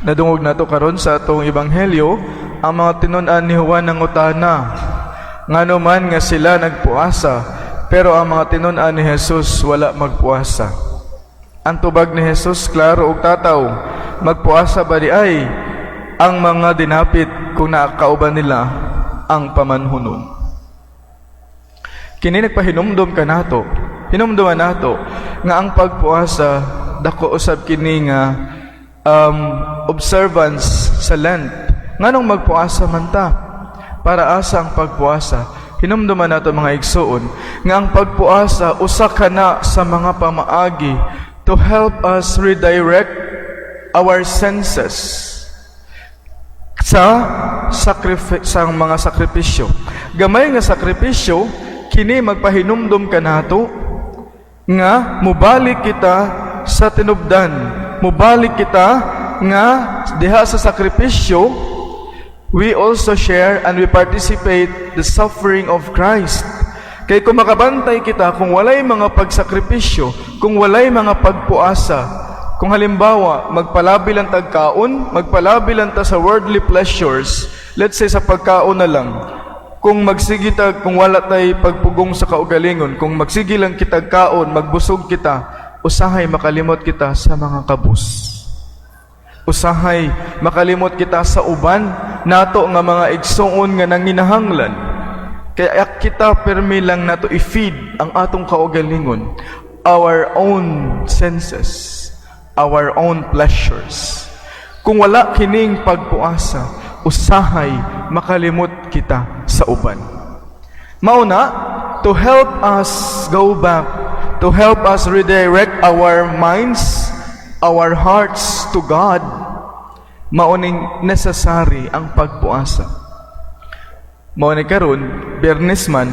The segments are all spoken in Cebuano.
Nadungog nato karon sa atong ebanghelyo, ang mga tinun-an ni Juan nangutana ngano man nga sila nagpuasa, pero ang mga tinun-an ni Jesus wala magpuasa. Ang tubag ni Jesus klaro ug tataw: magpuasa ba diay ang mga dinapit kung nakauban nila ang pamanhunon? Kini nagpahinumdom kanato, hinumduman nato nga ang pagpuasa, dako usab kini nga observance sa Lent. Nganong magpuasa man ta? Para asa ang pagpuasa? Hinumduman nato, mga igsuon, nga ang pagpuasa usa kana sa mga pamaagi to help us redirect our senses sa mga sakripisyo. Gamay nga sakripisyo, kini magpahinumdom kanato nga mubalik kita sa tinubdan, mubalik kita nga diha sa sakripisyo, we also share and we participate the suffering of Christ. Kay kung makabantay kita, kung walay mga pagsakripisyo, kung walay mga pagpuasa, kung halimbawa, magpalabi lang tag kaon, magpalabi lang ta sa worldly pleasures, let's say sa pagkaon na lang, kung magsige ta, kung wala tay pagpugong sa kaugalingon, kung magsige lang kitag kaon, magbusog kita, usahay makalimot kita sa mga kabus. Usahay makalimot kita sa uban nato nga mga igsuon nga nanginahanglan. Kaya kita permi lang nato i-feed ang atong kaugalingon, our own senses, our own pleasures. Kung wala kining pagpuasa, usahay makalimot kita sa uban. Mauna, to help us go back, to help us redirect our minds, our hearts to God, mauning necessary ang pagpuasa. Mao ni karon, Biyernes man,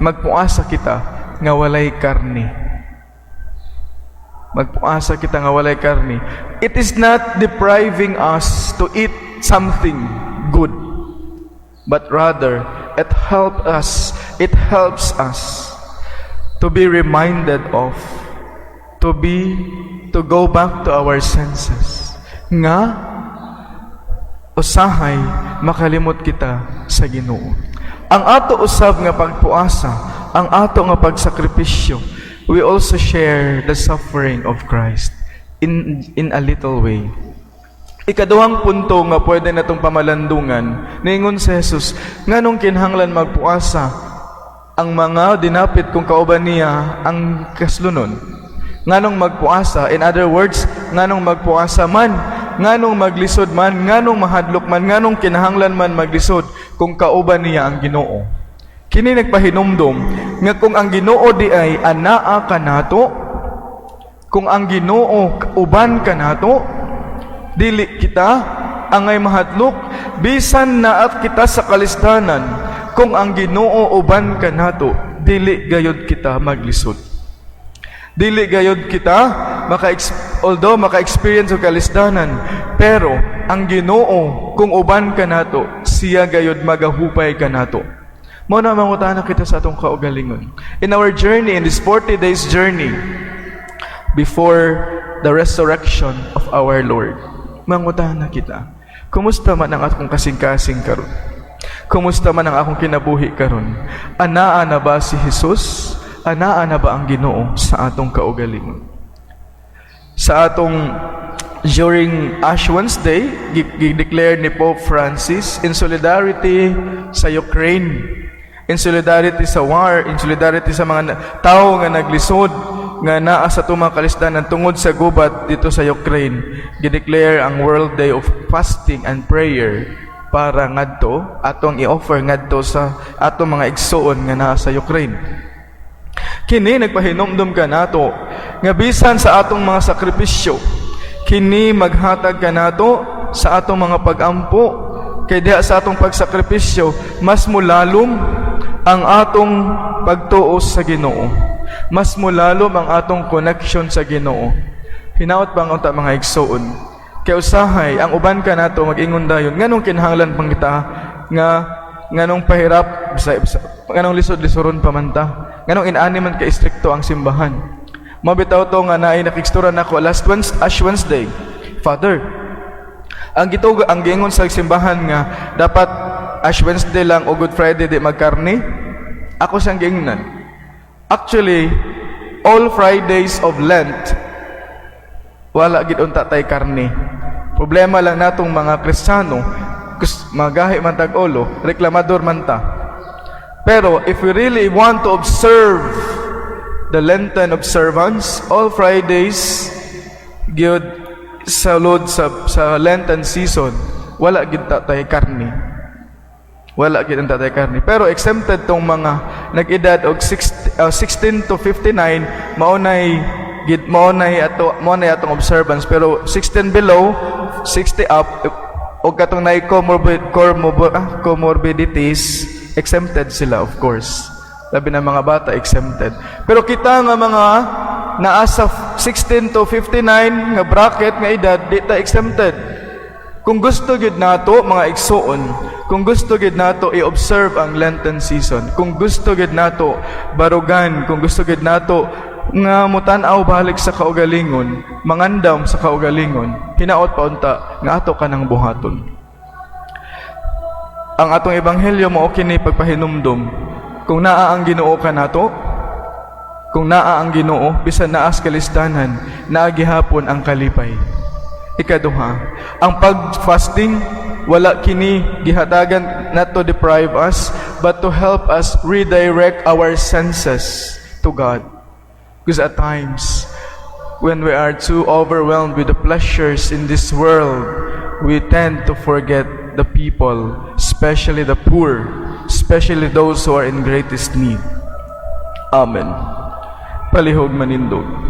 magpuasa kita nga walay karne. Magpuasa kita nga walay karne. It is not depriving us to eat something good, but rather it helps us to be reminded of, to go back to our senses. Nga, usahay makalimot kita sa Ginoo. Ang ato usab nga pagpuasa, ang ato nga pagsakripisyo, we also share the suffering of Christ in a little way. Ikaduhang punto nga pwede natong pamalandungan, niingon si Jesus, nganong kinahanglan magpuasa ang mga dinapit kung kauban niya ang kaslunon? Nganong magpuasa? In other words, nganong magpuasa man? Nganong maglisod man? Nganong mahadlok man? Nganong kinahanglan man maglisod kung kauban niya ang Ginoo? Kini nagpahinumdom nga kung ang Ginoo diay anaa kanato, kung ang Ginoo uban kanato, dili kita angay mahadlok bisan naa kita sa kalisdanan. Kung ang Ginoo uban kanato, dili gayod kita maglisod. Dili gayod kita maka although maka-experience og kalisdanan, pero ang Ginoo kung uban kanato, siya gayod magahupay kanato. Mao na, mangutana kita sa atong kaugalingon. In our journey, in this 40 days journey before the resurrection of our Lord, mangutana kita, kumusta man ang akong kasing-kasing karon? Kumusta man ang akong kinabuhi karon? Anaa na ba si Jesus? Anaa na ba ang Ginoo sa atong kaugalingon? Sa atong during Ash Wednesday, gi-declare ni Pope Francis in solidarity sa Ukraine, in solidarity sa war, in solidarity sa mga tao nga naglisod nga naa sa tumang kalisdanan tungod sa gubat dito sa Ukraine, gi-declare ang World Day of Fasting and Prayer para ngadto atong i-offer ngadto sa atong mga igsuon nga naa sa Ukraine. Kini nagpahinumdom kanato nga bisan sa atong mga sakripisyo, kini maghatag kanato sa atong mga pagampo, kay diha sa atong pagsakripisyo mas mulalom ang atong pagtuo sa Ginoo. Mas mulalom ang atong connection sa Ginoo. Hinaot bang unta, mga igsuon? Kay usahay ang uban kanato mag-ingon dayon, nganong kinahanglan pang kita nga nganong pahirap bisa, nganong lisod-lisoron pa man ta, nganong inani man ka istrikto ang simbahan? Mabitaw to nga naay nakigstorya nako last Wednesday, Ash Wednesday. "Father, Ang gitug ang giingon sa simbahan nga dapat Ash Wednesday lang o Good Friday di magkarni. Ako siyang giingnan. Actually, all Fridays of Lent wala gid unta tay karne. Problema lang natong mga Kristiyano, kus magahi man tag ulo, reklamador man ta. Pero if we really want to observe the Lenten observance, all Fridays gyud sa lod sa Lenten season, wala gid ta tay karne. Wala gid ta tay karne. Pero exempted tong mga nag-edad og 16 to 59, mao nay ato mao nay atong observance, pero 16 below, 60 up og katong nay comorbidities, exempted sila, of course. Labi na mga bata, exempted. Pero kita nga mga naa sa 16 to 59 nga bracket nga edad, di ta exempted. Kung gusto gid nato, mga igsuon, kung gusto gid nato i-observe ang Lenten season, kung gusto gid nato barugan, kung gusto gid nato nga mutan-aw balik sa kaugalingon, mangandam sa kaugalingon, hinaot pa unta nga ato kanang buhaton. Ang atong ebanghelyo mao kini pagpahinumdum. Kung naa ang Ginoo kanato, kung naa ang Ginoo, bisan naa sa kalisdanan, naa gihapon ang kalipay. Ikaduha, ang pag-fasting, wala kini gihatagan not to deprive us, but to help us redirect our senses to God. Because at times, when we are too overwhelmed with the pleasures in this world, we tend to forget the people, especially the poor, especially those who are in greatest need. Amen. Palihog manindog.